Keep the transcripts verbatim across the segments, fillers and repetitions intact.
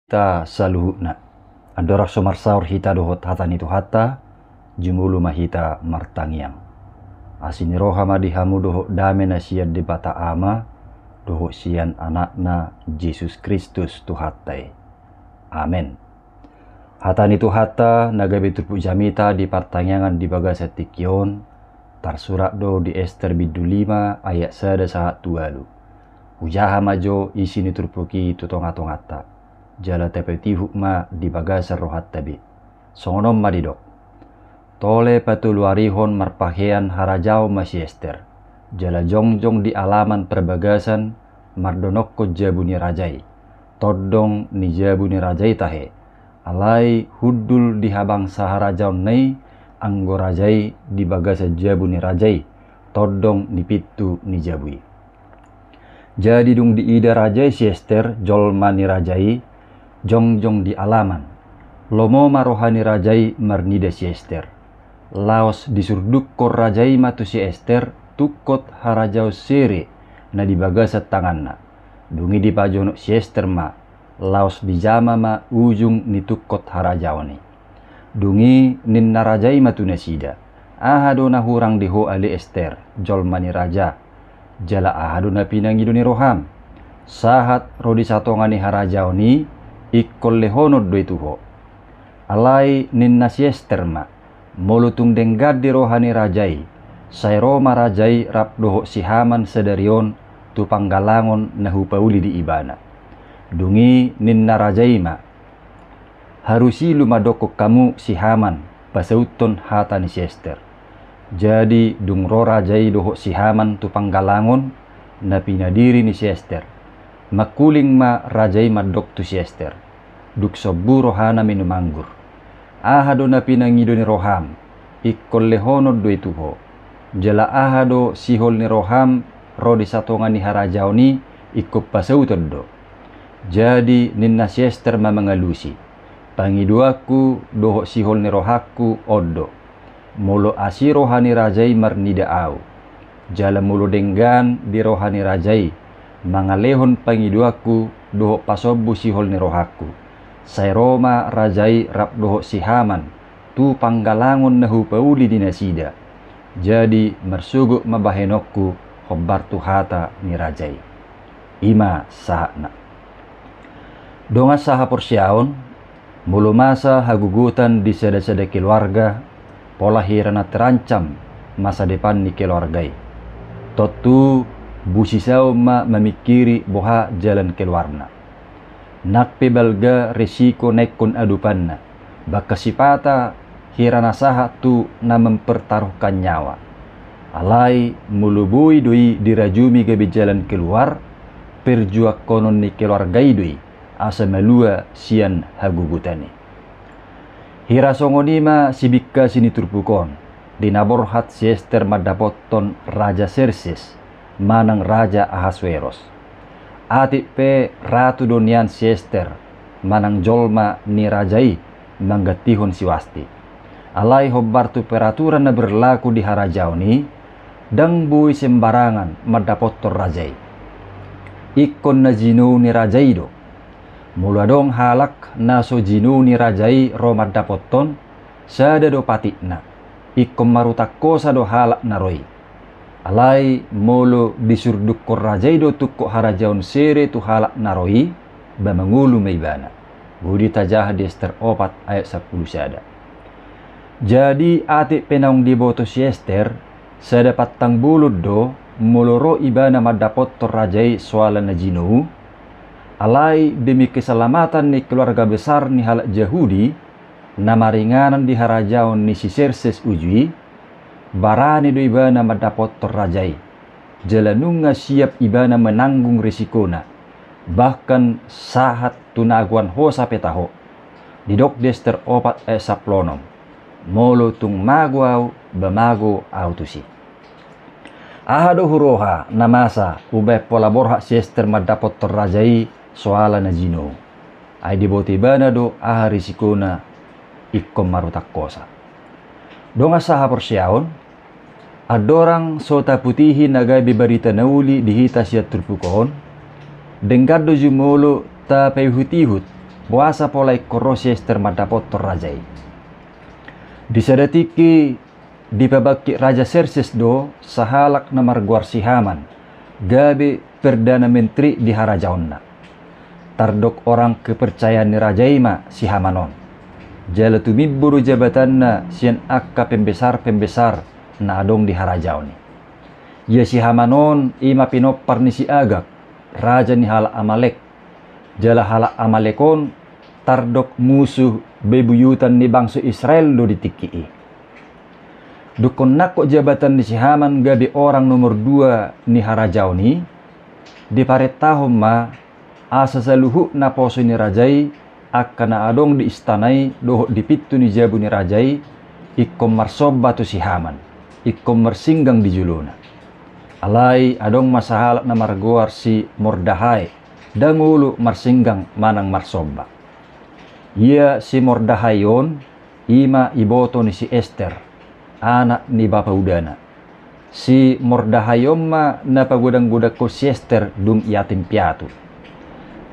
Ta saluhutna. Andorang so marsaor hita dohot hata ni Tuhanta, jumolo ma hita martangiang. Asi ni roha ma di hamu dohot dame na sian Debata Ama, dohot sian Anakna Jesus Kristus Tuhanta i. Amen. Hata ni Tuhanta na gabe turpuk jamita di partangiangan di bagasan tingki on, tarsurat do di Ester bindu lima ayat sada sahat tu ualu. Hujaha ma jo isi ni turpuk i tu tonga-tonganta, jala tapaihut ma di bagasan rohanta be. Songon on ma didok. Tole patoluarihon marpahean harajaon ma si Ester, jala jongjong di alaman parbagasan mardonokkon jabu ni raja i, tondong ni jabu ni raja i tahe, alai hundul di habangsa harajaonna i anggo raja i di bagasan jabu ni raja i, tondong ni pintu ni jabu i. Jadi dung diida raja i si Ester, jolma ni raja i, jongjong di alaman, lomo ma roha ni raja i marnida si Ester. Laos disurdukkon raja i ma tu si Ester tungkot harajaon sere na di bagasan tanganna. Dung i dipajonok si Ester ma, laos dijama ma ujung ni tungkot harajaon i. Dung i ninna raja i ma tu nasida, "Aha do na hurang di ho ale Ester, jolma ni raja? Jala aha do na pinangido ni roham? Sahat ro di satonga ni harajaon i, ingkon lehonon do i tu ho." Alai ninna si Ester ma, "Molo tung denggan di roha ni raja i, sai ro ma raja i rap dohot si Haman sadari on tu panggalangon na hupauli di ibana." Dung i ninna raja i ma, "Harusi lu ma dokkon hamu si Haman pasauthon hata ni si Ester." Jadi dung ro raja i dohot si Haman tu panggalangon na pinadiri ni si Ester, mangkuling ma raja i mandok tu si Ester, "Dung sombu rohana minum anggur. Aha do na pinangido ni roham, ingkon lehonon do i tu ho. Jala aha do sihol ni roham ro di satonga ni harajaon i, ingkon pasauton do." Jadi ninna si Ester ma mangalusi, "Pangidoanku dohot sihol ni rohangku on do: Molo asi roha ni raja i marnida ahu, jala molo denggan di roha ni raja i mangalehon pangidoanku dohot pasombu sihol ni rohangku, sai ro ma raja i rap dohot si Haman tu panggalangon na hupauli di nasida. Jadi marsogot ma bahenonku hombar tu hata ni raja i." I ma sahatna. Dongan sahaporseaon, molo masa hagogotan di sada-sada keluarga, pola hira na terancam masa depan ni keluarga i, tontu busisaon ma mamingkiri boha jalan keluarna. Nang pe balga resiko na ingkon adopanna, bakas sipata hira na sahat tu na mempertaruhkan nyawa. Alai molo boi do i dirajumi gabe jalan keluar, perjuangkonon ni keluarga i do i asa malua sian hagogotan i. Hira songon i ma sibingkasi ni turpuk on, di na borhat si Ester mandapothon Raja Serses manang Raja Ahasweros. Atik pe ratu do nian si Ester manang jolma ni raja i manggantihon si Wasti. Alai hombar tu peraturan na berlaku di harajaon i, ndang boi sembarangan mandapothon raja i. Ingkon na jinou ni raja i do. Molo adong halak na so jinou ni raja i ro mandapothon, sada do patikna, ingkon marutang hosa do halak na ro i. Alai molo disurdukkon raja i do tungkot harajaon sere tu halak na ro i, ba mangolu ma ibana. Boi do tajaha di Ester opat ayat sampulu sada. Jadi atik pe naung diboto si Ester, sada pantang bolon do molo ro ibana mandapothon raja i soal na jinou. Alai demi keselamatan ni keluarga besar ni halak Jahudi na maringanan di harajaon ni si Serses uju i, barani do ibana mandapothon raja i, jala nunga siap ibana menanggung resikona, bahkan sahat tu na agoan hosa pe taho. Didok di Ester opat ayat sampulu onom, "Molo tung mago ahu, ba mago ahu tusi." Aha do huroha na masa umbahen pola borhat si Ester mandapothon raja i soal na jinou? Ai diboto ibana do aha resikona ingkon marutang hosa. Dongan sahaporseaon, andorang so taputihi na gabe barita na uli di hita sian turpuk on, denggan do jumolo tapaihut-ihut Boasa pola ingkon ro si Ester mandapothon raja i? Di sada tingki dipabangkit Raja Serses do sahalak na margoar si Haman gabe perdana menteri di harajaonna. Tardok orang kepercayaan ni raja i ma si Haman on. Jala tumimbo do jabatanna sian angka pembesar-pembesar na adong di harajaon i. Ia si Haman on i ma pinompar ni si Agag, raja ni halak Amalek. Jala halak Amalek on tardok musuh bebuyutan ni bangso Israel do di tingki i. Dung honnangkon jabatan ni si Haman gabe orang nomor dua ni harajaon i, diparentahon ma asa saluhut naposo ni raja i, angka na adong di istana i dohot di pintu ni jabu ni raja i, ingkon marsomba tu si Haman, ingkon marsinggang di jolona. Alai adong ma sahalak na margoar si Mordahae, ndang olo marsinggang manang marsomba. Ia si Mordahae on, i ma iboto ni si Ester, anak ni bapa udana. Si Mordahae on ma na pagodang-godangkon si Ester dung i atim piatu.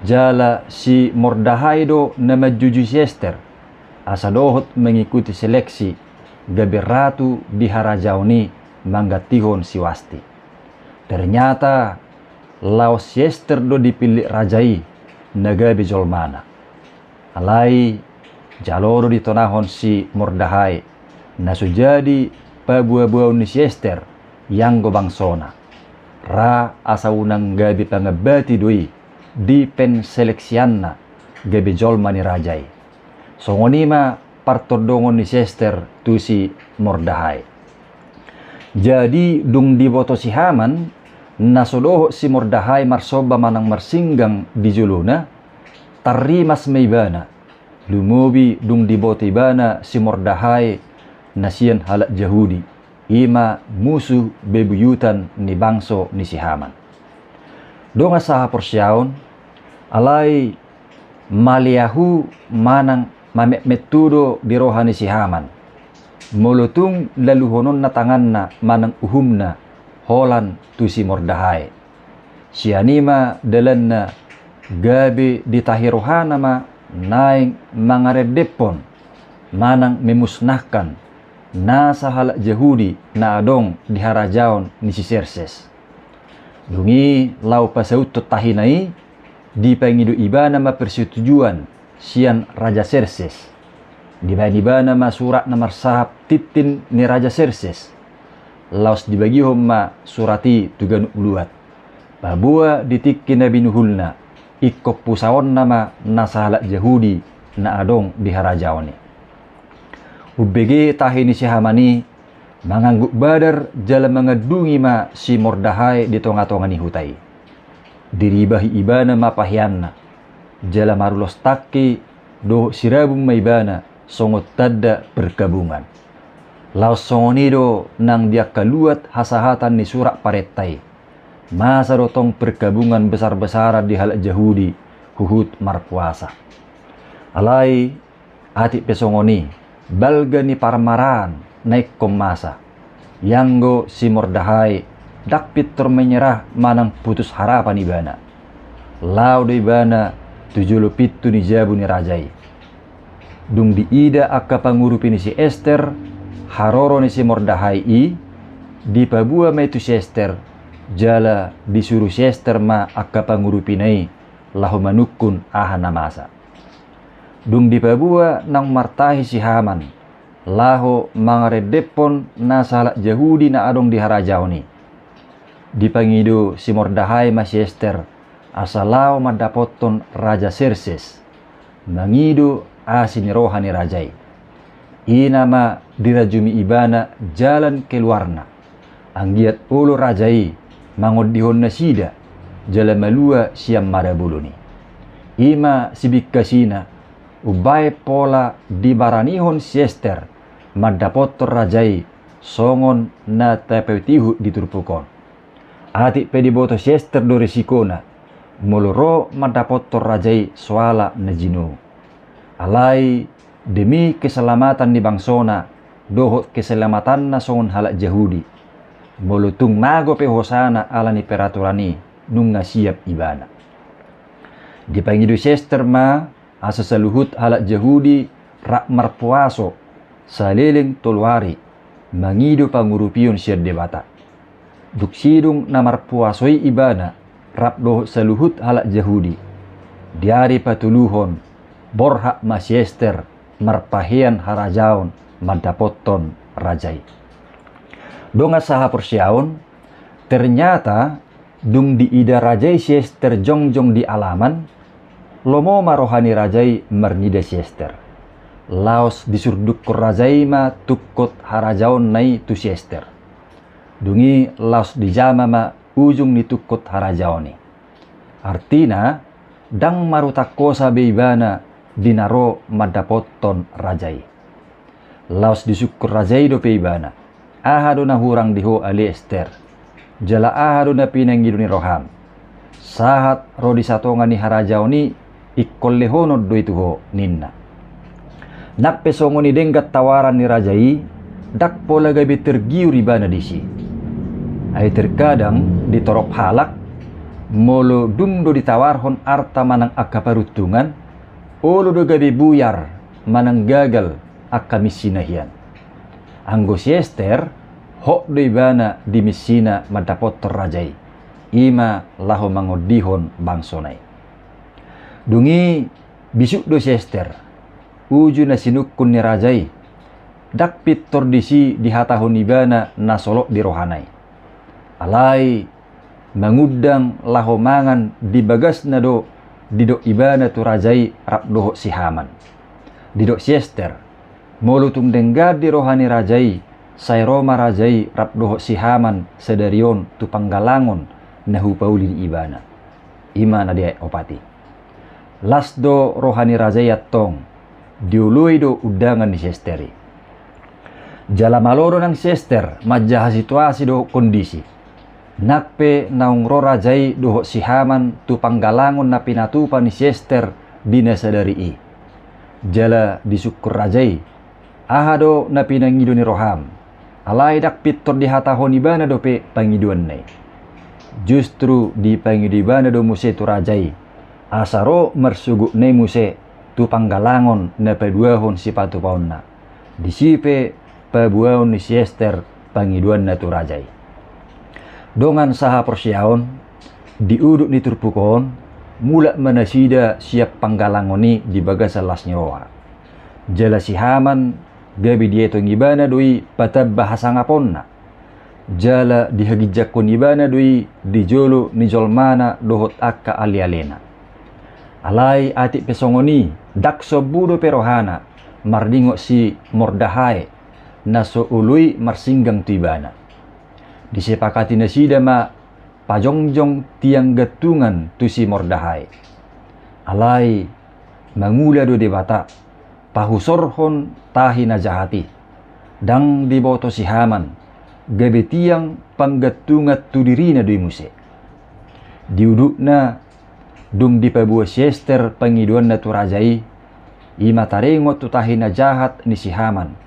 Jala si Mordahae do na manjujui si Ester, asa dohot mengikuti seleksi gabe ratu di harajaon i manggantihon si Wasti. Ternyata laos si Ester do dipillit raja i na gabe jolmana. Alai jalo do ditonahon si Mordahae, na so jadi paboaboaon ni si Ester, ianggo bangsona. Ra asa unang gabe pangambati do i di penseleksianna gabe jolma ni raja i. Songon i ma partondongon ni si Ester tu si Mordahae. Jadi dung diboto si Haman na so dohot si Mordahae marsomba manang marsinggang di jolona, tarrimas ma ibana. Lumobi dung diboto ibana si Mordahae na sian halak Jahudi, i ma musuh bebuyutan ni bangso ni si Haman. Dongan sahaporseaon, alai maleahu manang mametmet tu do di roha ni si Haman molo tung laluhononna tanganna manang uhumna holan tu si Mordahae. Sian i ma dalanna gabe ditahi rohana ma naeng mangarendephon manang memusnahkan nasa halak Jahudi na adong di harajaon ni si Serses. Dung i laho pasauthon tahina i, dipangido ibana ma persetujuan sian Raja Serses. Dibaen ibana ma surat na marsahap tintin ni Raja Serses. Laos dibagihon ma surat i tu ganup luat. Paboa di tingki na binuhulna, ingkon pusaonna ma nasa halak Jahudi na adong di harajaon i. Umbege tahi ni si Haman i, manganggup badar jala mangandungi ma si Mordahae di tongatonga ni huta i. Diribahi ibana ma paheanna, jala marulos tangki dohot sirabun ma ibana songon tanda perkabungan. Laos songon i do nang di angka luat hasahatan ni surat parenta i. Masa do tong perkabungan besar-besaran di halak Jahudi huhut marpuasa. Alai atik pe songon i, balga ni parmaraan na ingkon masa. Ianggo si Mordahae ndang pintor menyerah manang putus harapan ibana. Laho do ibana tu jolo pintu ni jabu ni raja i. Dung diida angka pangurupi ni si Ester haroro ni si Mordahae i, dipaboa ma i tu si Ester, jala disuru si Ester ma angka pangurupina i laho manungkun aha na masa. Dung dipaboa naung martahi si Haman laho mangarendephon nasa halak Jahudi na adong di harajaon i, dipangido si Mordahae ma si Ester asa laho mandapothon Raja Serses, mangido asi ni roha ni raja i. I nama dirajumi ibana jalan keluarna, anggiat olo raja i mangondihon nasida jala malua sian marabolon i. I ma sibingkasina, umbaen pola dibaranihon si Ester mandapothon raja i songon na tapatihut di turpuk on. Atik pe diboto si Ester do risikona molo ro mandapothon raja i soala na jinou. Alai demi keselamatan ni bangsona dohot keselamatanna songon halak Jahudi, molo tung mago pe hosana ala ni peraturan i, nunga siap ibana. Dipangido si Ester ma asa saluhut halak Jahudi rap marpuaso saleleng tolu ari, mangido pangurupion sian Debata. Dung sidung na marpuaso i ibana rap dohot saluhut halak Jahudi, di ari patoluhon borhat ma si Ester marpahean harajaon mandapothon raja i. Dongan sahaporseaon, ternyata dung diida raja i si Ester jongjong di alaman, lomo ma roha ni raja i marnida si Ester. Laos disurdukkon raja i ma tungkot harajaonna i tu si Ester. Dung i laos dijama ma ujung ni tungkot harajaon i. Artina, ndang marutang hosa be ibana di na ro mandapothon raja i. Laos disungkun raja i dope ibana: Aha do na hurang di ho ale Ester? Jala aha do na pinangido ni roham? Sahat ro di satonga ni harajaon i, ingkon lehonon do i tu ho, ninna. Nang pe songon i denggan tawaran ni raja i, ndang pola gabe tergiur ibana disi. Ai terkadang di torop halak, molo dung do ditawarhon arta manang angka paruntungan, olo do gabe buyar manang gagal angka missina hian. Anggo si Ester, hot do ibana di missina mandapothon raja i, i ma laho mangondihon bangsona i. Dung i bisuk do si Ester, uju na sinungkun ni raja i, ndang pintor disi dihatahon ibana na solot di rohana i. Alai mangundang laho mangan di bagasna do didok ibana tu raja i rap dohot si Haman. Didok si Ester, molo tung denggan di roha ni raja i, sai ro ma raja i rap dohot si Haman sadari on tu panggalangon na hupauli ni ibana. I ma na di ayat opat i. Las do roha ni raja i antong, dioloi do undangan ni si Ester i. Jala malo do nang si Ester manjaha situasi dohot kondisi. Nang pe naung ro raja i dohot si Haman tu panggalangon na pinatupa ni si Ester di na sadari i. Jala disungkun raja i: Aha do na pinangido ni roham? Alai ndang pintor dihatahon ibana dope pangidoanna i. Justru dipangido ibana do muse tu raja i, asa ro marsogotna i muse tu panggalangon na paduahon sipatupaonna. Disi pe paboaon ni si Ester pangidoanna tu raja i. Dongan sahaporseaon, di udut ni turpuk on, mulak ma nasida sian panggalangon i di bagasan las ni roha. Jala si Haman gabe dietong ibana do i patamba hasangaponna. Jala dihaginjangkon ibana do i di jolo ni jolmana dohot angka alealena. Alai atik pe songon i, ndang sombu dope rohana mardingot si Mordekai, na so olo i marsinggang tu ibana. Disepakati nasida ma pajongjong tiang gantungan tu si Mordekai. Alai mangula do Debata, pahusorhon tahi na jahat i. Ndang diboto si Haman, gabe tiang panggantungan tu dirina do i muse. Di udutna, dung dipaboa si Ester pangidoanna tu raja i, i ma taringot tu tahi na jahat ni si Haman,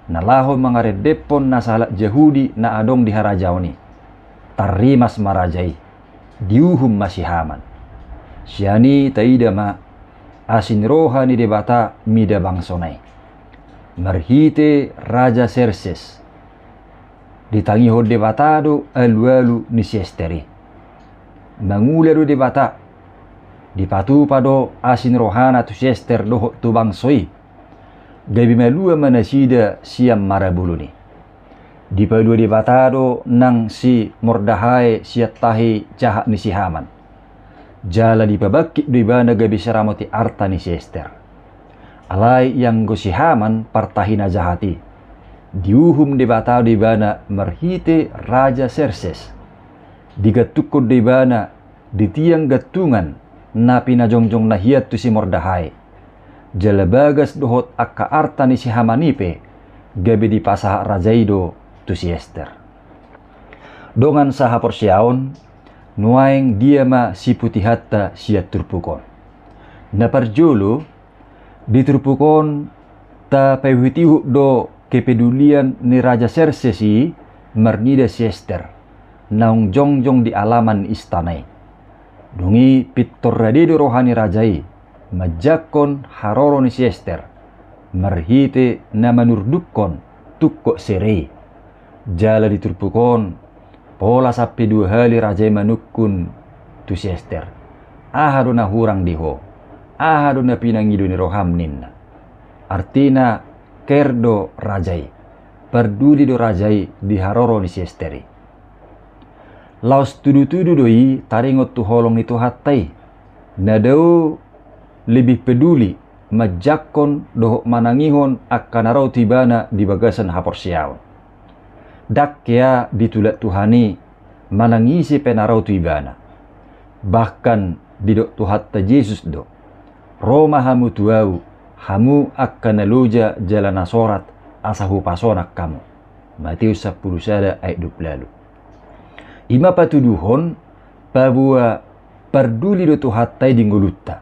na laho mangarendephon nasa halak Jahudi na adong di harajaon i. Tarrimas ma raja i, diuhum ma si Haman. Sian i taida ma, asi ni roha ni Debata mida bangsona i. Marhite Raja Serses, ditangihon Debata do alualu ni si Ester i. Mangula do Debata, dipatupa do asi ni rohana tu si Ester dohot tu bangso i. Gabe malua ma nasida sian marabulun i. Dipalua Debata do nang si Mordekai sian tahi jahat ni si Haman. Jala dipabangkit do ibana gabe siramoti arta ni si Ester. Alai ianggo si Haman partahi na jahat i, diuhum Debata do ibana marhite Raja Serses. Digantungkon do ibana di tiang gantungan na pinajongjongna hian tu si Mordekai. Jala bagas dohot angka arta ni si Haman i pe gabe dipasahat raja i do tu si Ester. Dongan sahaporseaon, nuaeng dia ma siputihanta sian turpuk on? Na parjolo, di turpuk on tapaihutihut do kepedulian ni Raja Serses i marnida si Ester, naung jongjong di alaman ni istana i. Dung i pintor rade do roha ni raja i, manjangkon haroro ni si Ester marhite na manurdukkon tungkot sere i. Jala di turpuk on, pola sampe dua hali raja i manungkun tu si Ester, "Aha do na hurang di ho? Aha do na pinangido ni roham?" ninna. Artina, care do raja i, parduli do raja i di haroro ni si Ester i. Laos tudutudu do i taringot tu holong ni Tuhanta i, na dao lebih peduli manjangkon dohot manangihon angka na ro tu ibana di bagasan haporseaon. Ndang hea ditulak Tuhan i manang ise pe na ro tu ibana. Bahkan didok Tuhanta Jesus do, "Ro ma hamu tu ahu, hamu angka na loja jala na sorat, asa hupasonang hamu." Matius sampulu sada ayat dua pulu ualu. I ma patuduhon paboa parduli do Tuhanta i di ngolunta.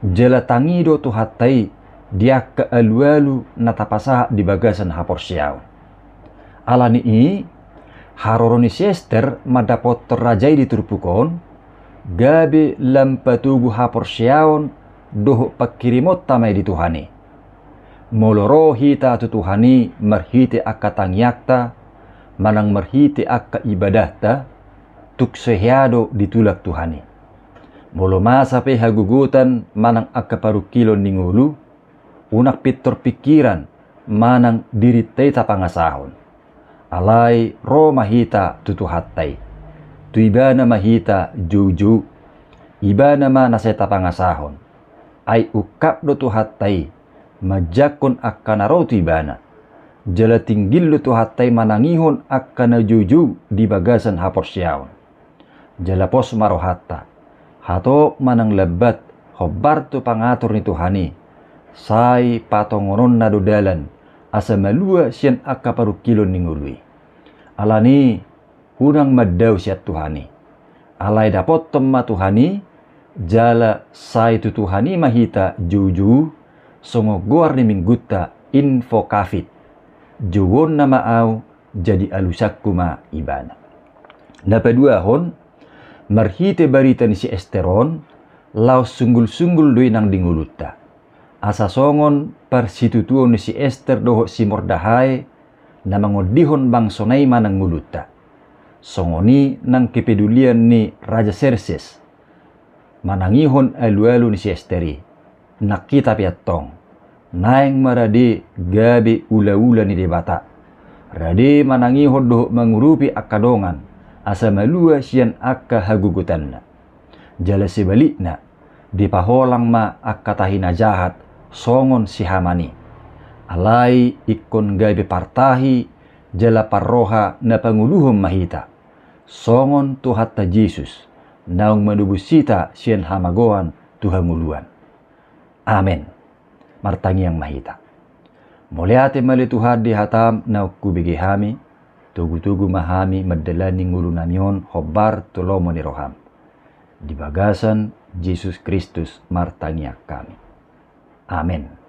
Jala tangi do Tuhanta i di angka alualu na tapasahat di bagasan haporseaon. Ala ni i, haroro ni si Ester mandapothon raja i di turpuk on, gabe lam patogu haporseaon dohot pangkirimonta ma i di Tuhan i. Molo ro hita tu Tuhan i marhite angka tangiangta, manang marhite angka ibadahta, tung sai hea do ditulak Tuhan i. Molo masa pe hagogotan manang angka parungkilon ni ngolu, unang pintor pingkiran manang dirinta i tapangasahon. Alai ro ma hita tu Tuhanta i. Tu ibana ma hita joujou. Ibana ma na sai tapangasahon. Ai ungkap do Tuhanta i manjangkon angka na ro tu ibana. Jala tinggil do Tuhanta i manangihon angka na joujou di bagasan haporseaon. Jala pos ma rohanta, hatop manang lambat, hombar tu pangatur ni Tuhan i, sai patongononna do dalan, asa malua sian angka parungkilon ni ngolu i. Ala ni i, unang mandao sian Tuhan i. Alai dapothon ma Tuhan i, jala sai tu Tuhan i ma hita joujou, songon goar ni minggunta, Invocavit. Jouonna ma ahu, jadi alusanku ma ibana. Na paduahon, marhite barita ni si Ester on, laos sunggulsunggul do i nang di ngolunta. Asa songon parsitutuon ni si Ester dohot si Mordekai, na mangondihon bangsona i manang ngolunta. Songon i nang kepedulian ni Raja Serses manangihon alualu ni si Ester i. Nang hita pe antong, naeng ma rade gabe ulaula ni Debata. Rade manangihon dohot mangurupi angka dongan, asa malua sian angka hagogotanna. Jala sebalikna, dipaholang ma angka tahi na jahat, songon si Haman i. Alai ingkon gabe partahi, jala parroha na panguluhon ma hita. Songon Tuhanta Jesus, naung manobus hita sian hamagoan tu hangoluan. Amen. Martangiang ma hita. Mauliate ma ale Tuhan di hatam naung hubege hami, togutogu ma hami mandalani ngolunami on hombar tu lomo ni roham. Di bagasan Jesus Kristus martangiang hami. Amen.